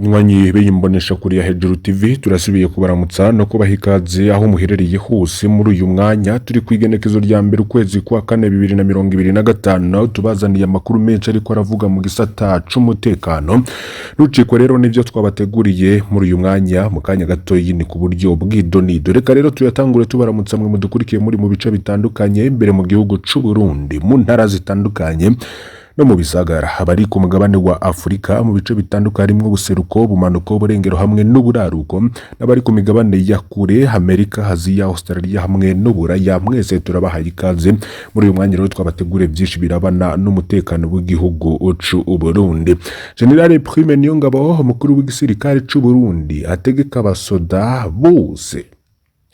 Banywanyi b'iyi kuri ya Hejuru TV, turasubiye kubaramutsa no kubaha ikaze aho muherereye hose. Muri uyu mwanya turi ku igenekezo rya mbere, ukwezi kwa kane, 2025. Tubazaniye amakuru menshi ariko aravuga mu gisata c'umutekano. Ntucikwe rero n'ivyo twabateguriye muri uyu mwanya mu kanya gatoyi, ni ku buryo bw'idonido. Reka rero tuyatangure tubaramutsa mwe mudukurikiye muri mu bice bitandukanye imbere mu gihugu c'u Burundi, mu ntara zitandukanye no mu bisagara, abari ku mugabane wa Afurika mu bice bitandukanye harimwo ubuseruko, bumanuko, uburengero hamwe n'uburaruko, n'abari ku migabane ya kure, Amerika, Aziya, Australia hamwe n'Uburaya, mwese turabahaye ikaze. Muri uyu mwanya rero twabateguriye byinshi birabana n'umutekano w'igihugu c'u Burundi. General Prime Niyongabo, umukuru w'igisirikare c'u Burundi, ategeka abasoda bose.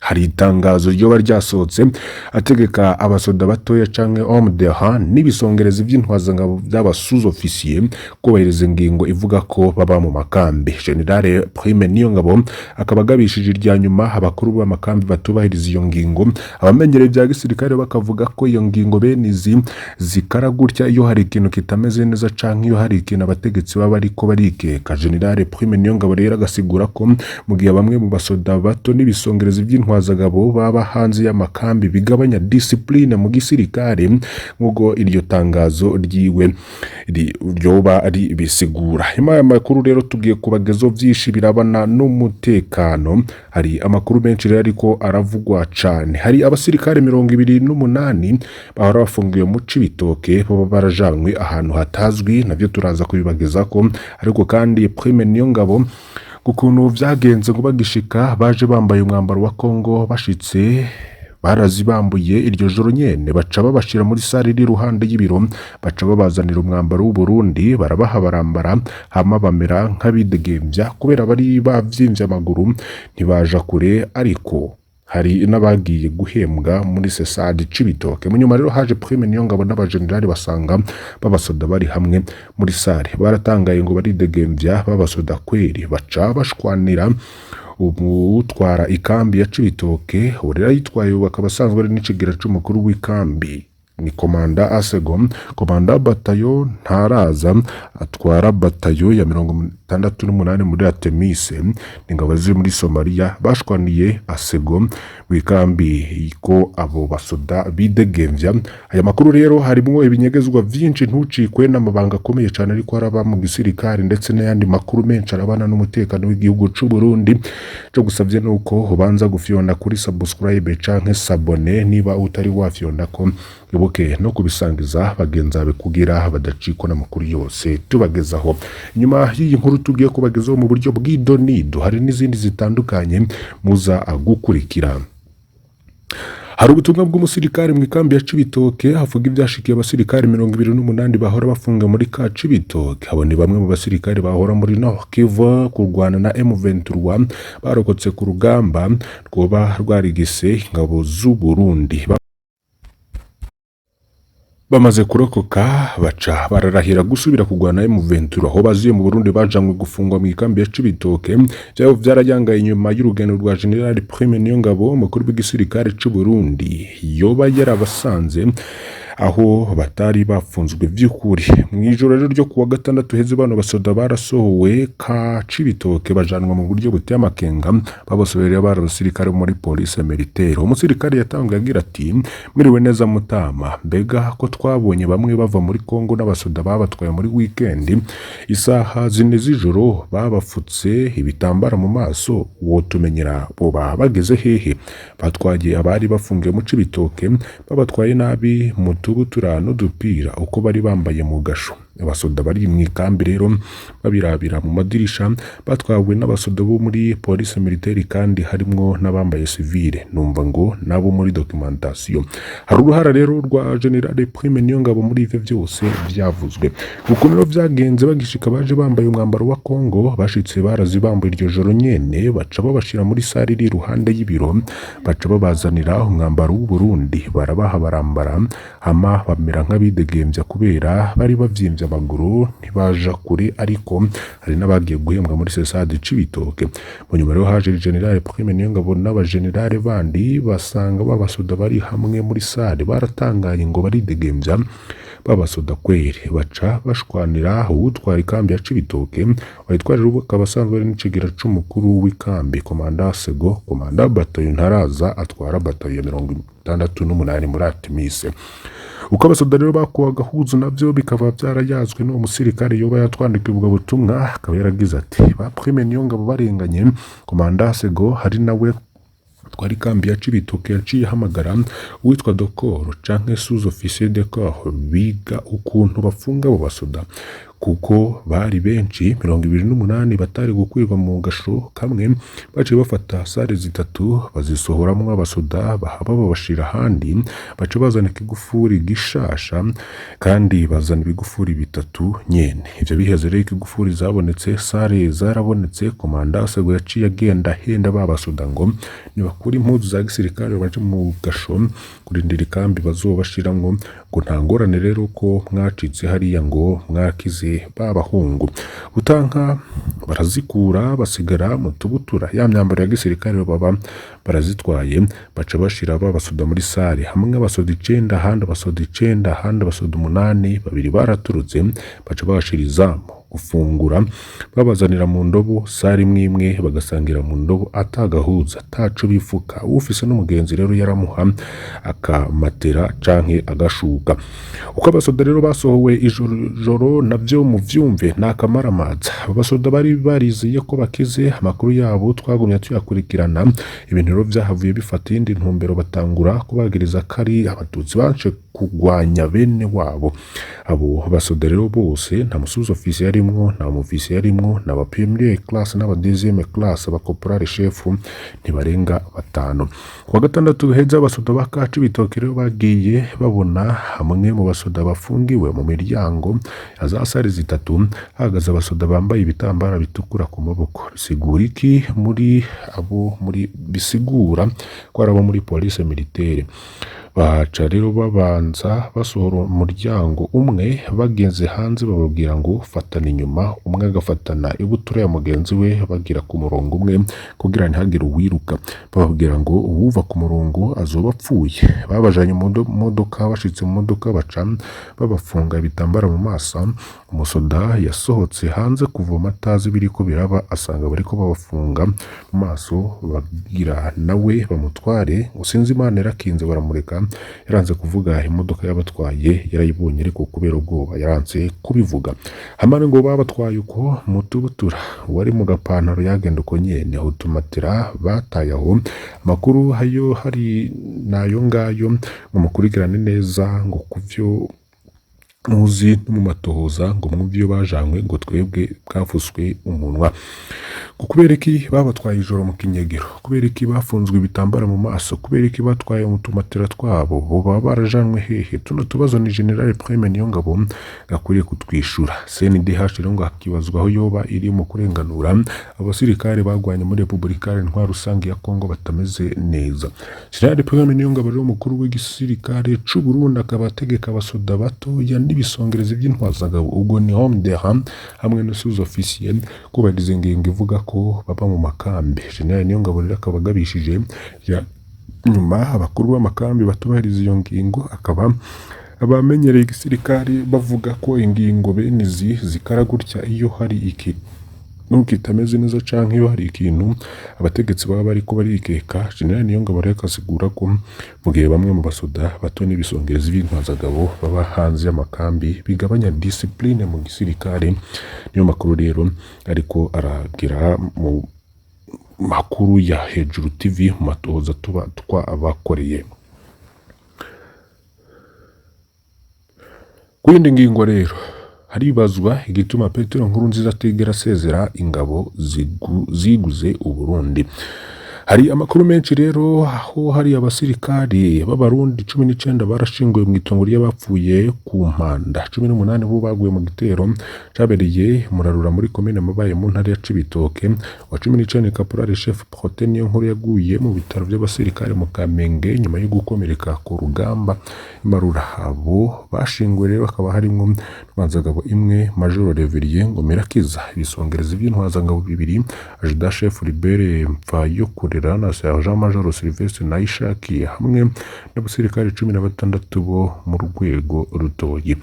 Hari itangazo ryoba ryasohotse ategeka abasoda batoya canke homme de rang n'ibisongerezi vy'intwazangabo vy'aba sous-officier kubahiriza ingingo ivuga ko baba mu makambi. General Prime Niyongabo akaba agabishije irya nyuma abakuru b'amakambi batubahiriza iyo ngingo. Abamenyereye vya gisirikare bakavuga ko iyo ngingo bene izi zikara gutya iyo hari ikintu kitameze neza canke iyo hari ikintu abategetsi baba bariko barikeka. General Prime Niyongabo rero agasigura ko mu gihe bamwe mu basoda bato n'ibisongerezi vy'intwazagabo baba hanze y'amakambi, bigabanya discipline mu gisirikare, nk'uko iryo tangazo ryiwe ryoba ribisigura. Nyuma y'aya makuru rero tugiye kubagezaho vyinshi birabana n'umutekano. Hari amakuru menshi rero ariko aravugwa cane. Hari abasirikare 28 bahora bafungiwe mu Cibitoke baba barajanwe ahantu hatazwi, navyo turaza kubibagezako. Ariko kandi Prime Niyongabo, ukuntu vyagenze ngo bagishika baje bambaye umwambaro wa Kongo, bashitse barazibambuye iryo joro nyene, baca babashira muri salle iri iruhande y'ibiro, baca babazanira umwambaro w'Uburundi, barabaha barambara, hama bamera nk'abidegemvya kubera bari bavyimvye amaguru, ntibaja kure. Ariko hari n'abagiye guhembwa muri Sesadi Cibitoke. Mu nyuma rero haje Prime Niyongabo n'abajenerali, basanga babasoda bari hamwe muri salle, baratangaye ngo baridegemvya babasoda kweri, baca bashwanira utwara ikambi ya Cibitoke. Ubu rero ayitwaye ubu akaba asanzwe ari n'icigira c'umukuru w'ikambi, ni komanda Asego, komanda batayo ntaraza, atwara batayo ya 68 muri Atemise, ingabo ziri muri Somalia. Bashwaniye Asego w'ikambi ko abo basoda bidegemvya. Aya makuru rero harimwo ibinyegezwa vyinshi, ntucikwe n'amabanga akomeye cyane ariko araba mu gisirikare, ndetse n'ayandi makuru menshi arabana n'umutekano w'igihugu c'u Burundi. Cyo gusavye nuko ubanza gufyonda kuri subscribe canke s'abonner niba utari wafyonda, ko ibuke no kubisangiza bagenzi bawe kugira badacikwa n'amakuru yose tubagezaho. Nyuma y'iyi nkuru tugiye kubagezaho mu buryo bw'idonido, hari n'izindi zitandukanye muza gukurikira. Hari ubutumwa bw'umusirikare mu ikambi ya Cibitoke havuga ibyashikiye abasirikare 28 bahora bafunga muri ka Cibitoke. Abo ni bamwe mu basirikare bahora muri Nord Kivu kurwana na M23, barokotse ku rugamba rwoba rwarigise ingabo z'u Burundi. Bamaze kurokoka baca bararahira gusubira kurwana M23. Aho baziye mu Burundi bajanywe gufungwa mu ikambi ya Cibitoke. Byabo byarayangaye inyuma y'urugendo rwa General Prime Niyongabo, umukuru w'igisirikare c'u Burundi, yoba yarabasanze aho batari bafunzwe vy'ukuri. Mu ijoro rero ryo kuwa gatandatu heze, bano basoda barasohowe ka Cibitoke, bajanwa mu buryo buteye amakenga. Babasohorera bari abasirikare bo muri police militaire. Umusirikare yatanguye agira ati: "Mwiriwe neza mutama, mbega ko twabonye bamwe bava muri Kongo n'abasoda babatwaye muri weekend isaha 4 z'ijoro, babafutse ibitambara mu maso, wotumenyera boba bageze hehe? Batwaye abari bafungiwe mu Cibitoke, babatwaye nabi mu tubutura n'udupira uko bari bambaye mu gasho." Abasoda bari mu ikambi rero babirabira mu madirisha, batwawe n'abasoda bo muri police militaire kandi harimwo n'abambaye civile, numva ngo nabo muri documentation. Hari uruhara rero rwa General Prime Niyongabo muri ivyo vyose vyavuzwe. Ukuntu rero vyagenze, bagishika baje bambaye umwambaro wa Kongo, bashitse barazibambuye iryo joro nyene, baca babashira muri salle iri iruhande y'ibiro, baca babazanira umwambaro w'u Burundi, barabaha barambara, hama bamera nk'abidegemvya kubera bari bavyimvye amaguru, ntibaja kure. Ariko hari n'abagiye guhembwa muri Sesade Cibitoke. Mu nyuma rero haje General Prime Niyongabo n'abagenerale bandi, basanga babasoda bari hamwe muri salle, baratangaye ngo baridegemvya. Babasoda kweri baca bashwanira uwutwara ikambi ya Cibitoke, wayitwarira ubu akaba asanzwe ari n'icegera c'umukuru w'ikambi, komanda Sego, komanda batayo Ntaraza atwara batayo ya 68 muri Artemise. Uko abasoda rero bakuwe agahuzu navyo bikaba vyarayazwe n'uwo musirikare yoba yatwandikiye ubwo butumwa, akaba yaragize ati: "Ba Prime Niyongabo barenganye, komanda Sego hari nawe twari kambi ya Cibitoke yaciye ahamagara uwitwa Dokoro canke sous officier de corps, biga ukuntu bafunga abo basoda kuko bari benshi, 28 batari gukwirwa mu gasho kamwe. Baciye bafata salle zitatu bazisohoramwo abasoda bahaba babashira ahandi, baca bazana ikigufuri gishasha kandi bazana ibigufuri bitatu nyene. Ivyo biheze rero, ikigufuri zabonetse, salle zarabonetse, komanda Sego yaciye agenda ahenda ba basoda ngo nibakure impuzu za gisirikare baje mu gasho kurindira ikambi bazobashiramwo, ngo nta ngorane rero ko mwacitse hariya, ngo mwakize babahungu butanka." Barazikura basigara mu tubutura, ya myambaro ya gisirikare baba barazitwaye, baca bashira ba basoda muri salle, hamwe abasoda 9, ahandi abasoda 9, ahandi abasoda 8, babiri baraturutse, baca babashira izamu. Gufungura babazanira mu ndobo, salle imwe imwe bagasangira mu ndobo, atagahuza ataco bifuka. Ufise n'umugenzi rero yaramuha akamatera canke agashuka. Uko abasoda rero basohowe ijoro joro navyo muvyumve ni akamaramaza. Abo basoda bari barizeye ko bakize, amakuru yabo twagumye tuyakurikirana. Ibintu rero vyahavuye bifata iyindi ntumbero, batangura kubagiriza ko ari abatutsi baje kugwanya bene wabo. Abo basoda rero bose nta mu sous-officier yarimwo, nta mu officier yarimwo, n'aba première classe n'aba deuxième classe, aba caporal chef ntibarenga batanu. Kuwa gatandatu heza abasoda ba Cibitoke rero bagiye babona hamwe mu basoda bafungiwe mu miryango ya za salle zitatu hahagaze abasoda bambaye ibitambara bitukura ku maboko. Bisigura iki muri abo muri bisigura ko ari abo muri police militaire. Baca rero babanza basohora umuryango umwe, bageze hanze bababwira ngo fatana inyuma, umwe agafatana ibutura ya mugenzi we, bagira ku murongo umwe kugira ntihagire uwiruka. Bababwira ngo uwuva ku murongo azoba apfuye. Babajanye mu modoka, bashitse mu modoka baca babafunga ibitambara mu maso. Umusoda yasohotse hanze kuvoma atazi ibiriko biraba, asanga bariko babafunga mu maso, bagira nawe bamutware, ngo sinzi Imana yarakinze baramureka. Yaranze kuvuga imodoka yabatwaye, yarayibonye ariko kubera ubwoba yaranze kubivuga. Hamwe ngo babatwaye uko mu tubutura, uwari mu gapantaro yagenda uko nyene, utumatera bataye aho. Amakuru hayo hari nayo ngayo, ngo mukurikirane neza ngo kuvyo muzi no mu matohoza, ngo mwumve iyo bajanywe, ngo twebwe bwafuswe umunwa. Ngo kubera iki babatwaye ijoro mu kinyegero? Kubera iki bafunzwe ibitambara mu maso? Kubera iki batwaye mu tumatera twabo? Boba barajanwe hehe? Tuno tubazo ni General Prime Niyongabo gakwiriye kutwishura. CNDH rero ngo hakibazwa aho yoba iri mu kurenganura abasirikare bagwanye muri Repubulika Intwaro Rusange ya Kongo batameze neza. General Prime Niyongabo rero, umukuru w'igisirikare c'u Burundi, akaba ategeka abasoda batoya n'ibisongerezi by'intwazangabo, ubwo ni homme de rang hamwe na sous officier, kubahiriza ingingo ivuga ko baba mu makambi. General Niyongabo rero akaba agabishije ya nyuma abakuru b'amakambi batubahiriza iyo ngingo. Akaba abamenyereye igisirikare bavuga ko ingingo bene izi zikara gutya iyo hari iki kitameze neza canke iyo hari ikintu abategetsi baba bariko barikeka. General Niyongabo rero akasigura ko mu gihe bamwe mu basoda bato n'ibisongerezi b'intwazagabo baba hanze y'amakambi bigabanya discipline mu gisirikare. Niyo makuru rero ariko aragira mu makuru ya Hejuru TV, mu matohoza tuba twabakoreye. Ku yindi ngingo rero, haribazwa igituma Petero Nkurunziza atigera asezera ingabo ziguze Uburundi. Hari amakuru menshi rero aho hari abasirikari b'Abarundi 19 barashinguwe mu itongo ry'abapfuye ku Mpanda, 18 bo baguye mu gitero cabereye Murarura muri komine Mabaye mu ntara ya Cibitoke. Wa 19, Caporal Chef Protais Niyonkuru, yaguye mu bitaro by'abasirikare mu Kamenge nyuma yo gukomereka ku rugamba Marura. Abo bashinguwe rero hakaba harimwo Ntwazangabo imwe, Major Reverien Ngomirakiza, ibisongerezi by'intwazangabo bibiri, Adjudant Chef Libere Mfayokurera Sindayihorera na Sergent Major Sylvestre Nayishakiye hamwe n'abasirikare 16 bo mu rwego rutoyi.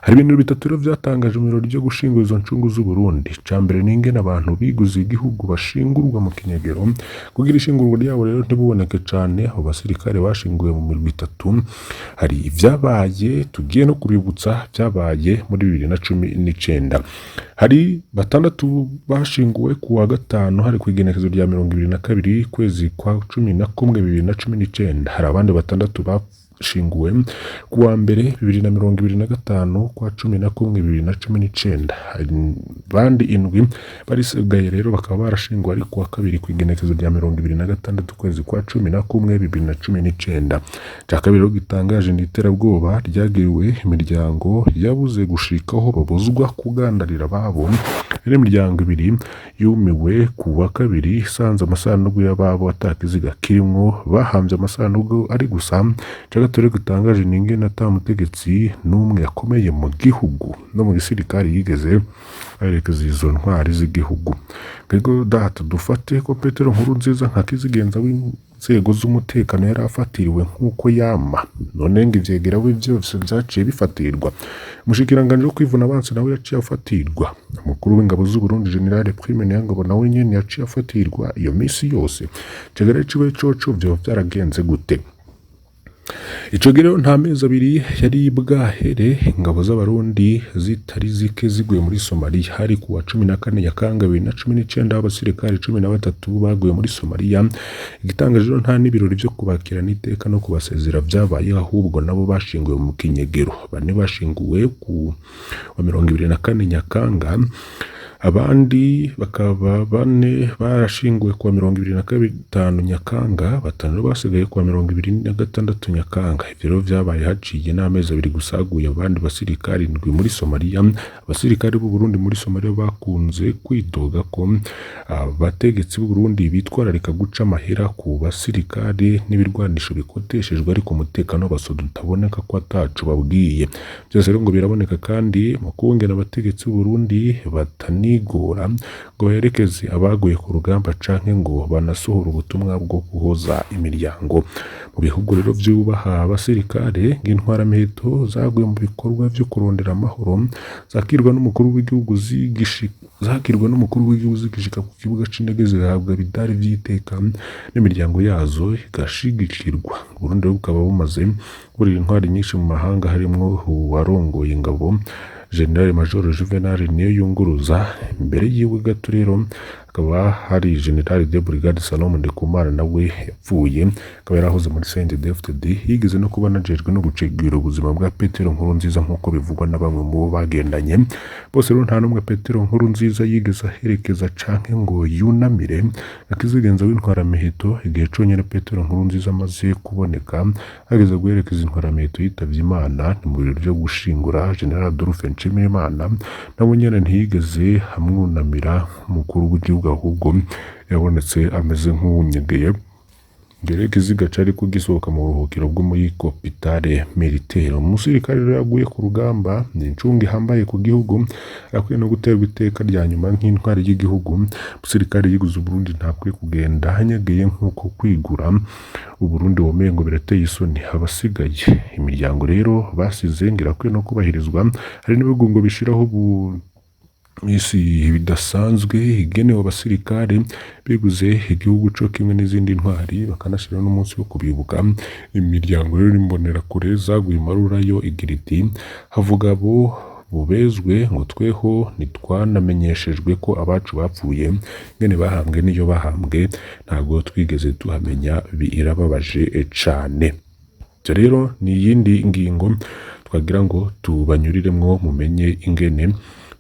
Hari ibintu bitatu rero vyatangaje mu birori vyo gushingura izo ncungu z'Uburundi. Ica mbere ni ingene abantu biguze igihugu bashingurwa mu kinyegero, kugira ishingurwa ryabo rero ntibuboneke cane. Abo basirikare bashinguwe mu mirwi itatu. Hari ivyabaye tugiye no kubibutsa vyabaye muri 2019. Hari batandatu bashinguwe ku wa gatanu, hari ku igenekezo rya 22 kwezi kwa 11 2019. Hari abandi batandatu bashinguwe ku wa mbere 2025 kwa 11 2019. Hari abandi indwi barisigaye rero bakaba barashinguwe ari ku wa kabiri ku igenekezo rya 26 kwezi kwa 11 2019. Ica kabiri rero gitangaje ni iterabwoba ryagiriwe imiryango yabuze gushikaho babuzwa kugandarira ababo. Rero imiryango ibiri yumiwe ku wa kabiri isanze amasandugu y'ababo atakiziga kirimwo, bahamvye amasandugu ari gusa. Ica gatatu rero gitangaje ni ingene ata mutegetsi n'umwe yakomeye mu gihugu no mu gisirikare yigeze aherekeza izo ntwari z'igihugu. Mbega data, dufate ko Petero Nkurunziza nka kizigenza w'inzego z'umutekano yari afatiriwe nk'uko yama, none ngo ivyegera we vyose vyaciye bifatirwa. Umushikiranganji wo kwivuna abansi nawe yaciye afatirwa. Umukuru w'ingabo z'Uburundi General Prime Niyongabo nawe nyene yaciye afatirwa iyo misi yose. Icegera ciwe coco vyoba vyaragenze gute? Ico gihe rero nta mezi abiri yari bwahere ingabo z'Abarundi zitari zike ziguye muri Somaliya. Hari ku wa 14 Nyakanga 2019, aho abasirikare 13 baguye muri Somaliya. Igitangaje rero, nta n'ibirori vyo kubakira n'iteka no kubasezera vyabaye, ahubwo nabo bashinguwe mu kinyegero. Bane bashinguwe ku wa 24 Nyakanga, abandi bakaba bane barashinguwe kuwa 25 Nyakanga, batanu basigaye kuwa 26 Nyakanga. Ivyo rero vyabaye haciye n'amezi abiri gusa haguye abandi basirikare indwi muri Somaliya. Abasirikare b'u Burundi muri Somaliya bakunze kwidoga ko abategetsi b'u Burundi bitwararika guca amahera ku basirikare n'ibirwanisho bikoteshejwe, ariko umutekano w'abasoda utaboneka ko ataco babwiye. Byose rero ngo biraboneka kandi mu kungena abategetsi b'u Burundi batanigora ngo baherekeze abaguye ku rugamba canke ngo banasohore ubutumwa bwo guhoza imiryango. Mu bihugu rero vyubaha abasirikare, ng'intwaramiheto zaguye mu bikorwa vyo kurondera amahoro zakirwa n'umukuru w'igihugu zakirwa n'umukuru w'igihugu zigishika ku kibuga c'indege, zigahabwa bidari vy'iteka n'imiryango yazo igashigikirwa. Uburundi rero bukaba bumaze burira intwari nyinshi mu mahanga, harimwo uwarongoye ingabo General Major Juvenal Niyoyunguruza. Imbere yiwe gato rero hakaba hari General de Brigade Salomon Ndikumana, nawe yapfuye, akaba yarahoze muri CNDD-FDD, yigeze no kuba anajejwe no gucegera ubuzima bwa Petero Nkurunziza nk'uko bivugwa na bamwe mu bo bagendanye. Bose rero nta n'umwe Petero Nkurunziza yigeze aherekeza canke ngo yunamire akizigenza w'intwaramiheto. Igihe conyene Petero Nkurunziza amaze kuboneka hageze guherekeza intwaramiheto yitavye Imana ni mu birori vyo gushingura General Adolphe Nshimirimana, nawe nyene ntiyigeze amwunamira nk'umukuru w'igihugu, ahubwo yabonetse ameze nk'uwunyegeye mbere ikiziga cari kugisohoka mu buruhukiro bwo muri Hôpital Militaire. Umusirikare rero yaguye ku rugamba ni incungu ihambaye ku gihugu, arakwiye no guterwa iteka rya nyuma nk'intwari y'igihugu. Umusirikare yiguze Uburundi ntakwiye kugenda anyegeye nk'uko kwigura Uburundi womengo birateye isoni. Abasigaye imiryango rero basize ngo irakwiye no kubahirizwa. Hari n'ibihugu ngo bishiraho isi bidasanzwe igenewe abasirikare biguze igihugu co kimwe n'izindi ntwari, bakanashiraho n'umunsi wo kubibuka. Imiryango rero imbonerakure zaguye imarura yo igira iti: "Havuga abo bubezwe, ngo tweho ntitwanamenyeshejwe ko abacu bapfuye, ngene bahambwe n'iyo bahambwe ntabwo twigeze tuhamenya, birababaje cane." Ivyo rero ni iyindi ngingo twagira ngo tubanyuriremwo mumenye ingene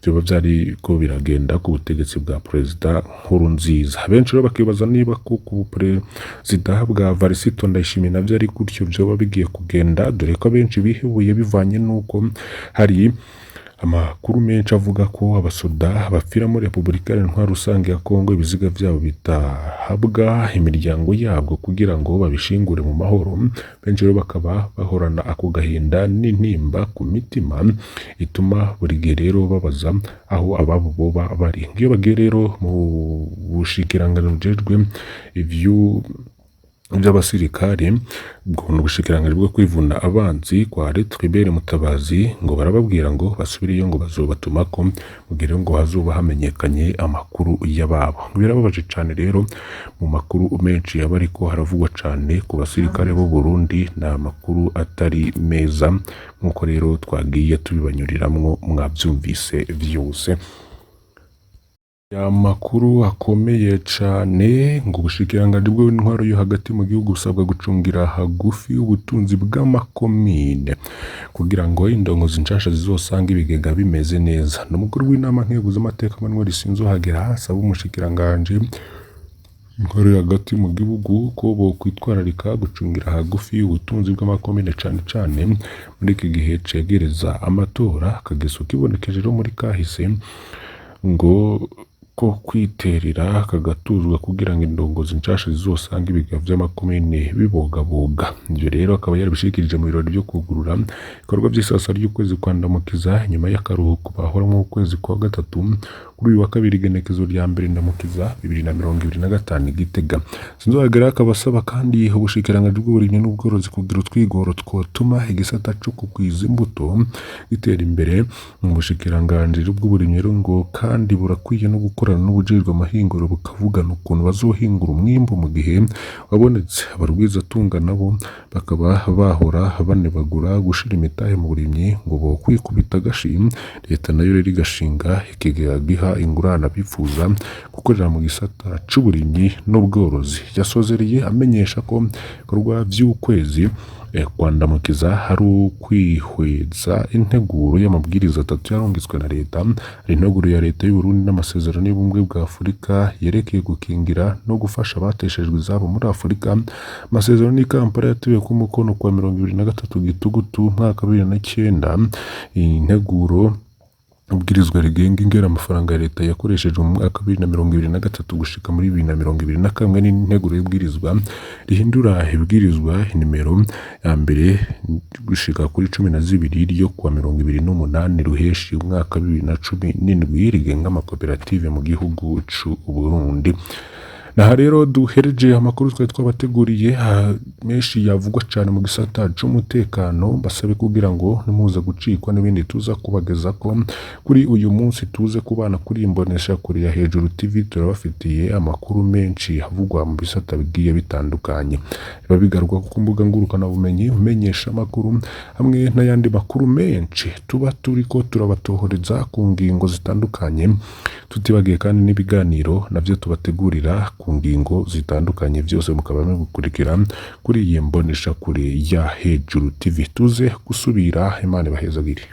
vyoba vyariko biragenda ku butegetsi bwa Perezida Nkurunziza. Benshi rero bakibaza niba ko ku perezida bwa Varisito Ndayishimiye navyo ari gutyo vyoba bigiye kugenda, dore ko abenshi bihebuye bivanye n'uko hari Amakuru menshi avuga ko abasoda bapfira muri Repubulika Iharanira Rusange ya Kongo ibiziga vyabo bitahabwa imiryango yabwo kugira ngo babishingure mu mahoro. Benshi rero bakaba bahorana ako gahinda n'intimba ku mitima ituma buri gihe rero babaza aho ababo boba bari. Ngiyo bagiye rero mu bushikiranganji bujejwe ivyo by'abasirikare, ubwo ni ubushikiranganji bwo kwivuna abanzi kwa Tribert Mutabazi, ngo barababwira ngo basubireyo ngo bazobatumako mu gihe ngo hazoba hamenyekanye amakuru y'ababo. Birababaje cane rero mu makuru menshi aba ariko haravugwa cane ku basirikare b'u Burundi, ni amakuru atari meza nk'uko rero twagiye tubibanyuriramwo mwavyumvise vyose. Amakuru akomeye cane ngo ubushikiranganji bw'intwaro yo hagati mu gihugu busabwa gucungira hagufi ubutunzi bw'amakomine kugira ngo indongozi nshasha zizosanga ibigega bimeze neza. N'umukuru w'inama nkenguzamateka Emmanuel Sinzohagera asaba umushikiranganji intwaro yo hagati mu gihugu ko bokwitwararika gucungira hagufi ubutunzi bw'amakomine cane cane muri iki gihe cegereza amatora. Akageso kibonekeje rero muri kahise ngo ko kwiterera kagatuzwa kugira ngo indongozi nshasha zizosanga ibiga vy'amakomine bibogaboga. Ivyo rero akaba yarabishikirije mu birori vyo kugurura ibikorwa vy'isasa ry'ukwezi kwa Ndamukiza nyuma y'akaruhuko bahoramwo ukwezi kwa gatatu kuri uyu wa kabiri igenekezo rya mbere Ndamukiza 2025 i Gitega. Sinzohagera akaba asaba kandi ubushikiranganji bw'uburimyi n'ubworozi kugira utwigoro twotuma igisata co kugwiza imbuto gitera imbere. Mu bushikiranganji bw'uburimyi rero ngo kandi burakwiye no gukorana n'ubujejwe amahinguriro bukavugana ukuntu bazohingura umwimbu mu gihe wabonetse. Abarwizatunga nabo bakaba bahora banebagura gushira imitahe mu burimyi ngo bokwikubita agashi, leta nayo rero igashinga ikigega giha ingurane abifuza gukorera mu gisata c'uburimyi n'ubworozi. Yasozereye amenyesha ko ibikorwa vy'ukwezi kwa Ndamukiza hari ukwihweza integuro y'amabwiriza atatu yarungitswe na leta. Hari integuro ya leta y'u Burundi n'amasezerano y'ubumwe bwa Afurika yerekeye gukingira no gufasha abateshejwe izabo muri Afurika. Amasezerano y'i Kampala yateweko umukono kuwa 23 Gitugutu umwaka wa 2009. Integuro ibwirizwa rigenga ingene amafaranga ya leta yakoreshejwe mu mwaka wa 2023 gushika muri 2021 n'integuro y'ibwirizwa rihindura ibwirizwa nimero ya mbere gushika kuri 12 ryo kuwa 28 Ruheshi umwaka wa 2017 rigenga amakoperative mu gihugu c'u Burundi. Naha rero duhereje amakuru twari twabateguriye menshi yavugwa cane mu gisata c'umutekano, mbasabe kugira ngo ntimuze gucikwa n'ibindi tuza kubagezako kuri uyu munsi. Tuze kubana kuri imbonesha kure ya Hejuru TV, turabafitiye amakuru menshi avugwa mu bisata bigiye bitandukanye, biba bigaruka ku mbuga ngurukanabumenyi, umenyesha amakuru hamwe n'ayandi makuru menshi tuba turiko turabatohoreza ku ngingo zitandukanye, tutibagiye kandi n'ibiganiro navyo tubategurira ku ngingo zitandukanye, vyose mukaba mubikurikira kuri iyi mbonesha kure ya Hejuru TV. Tuze gusubira, Imana ibahezagire.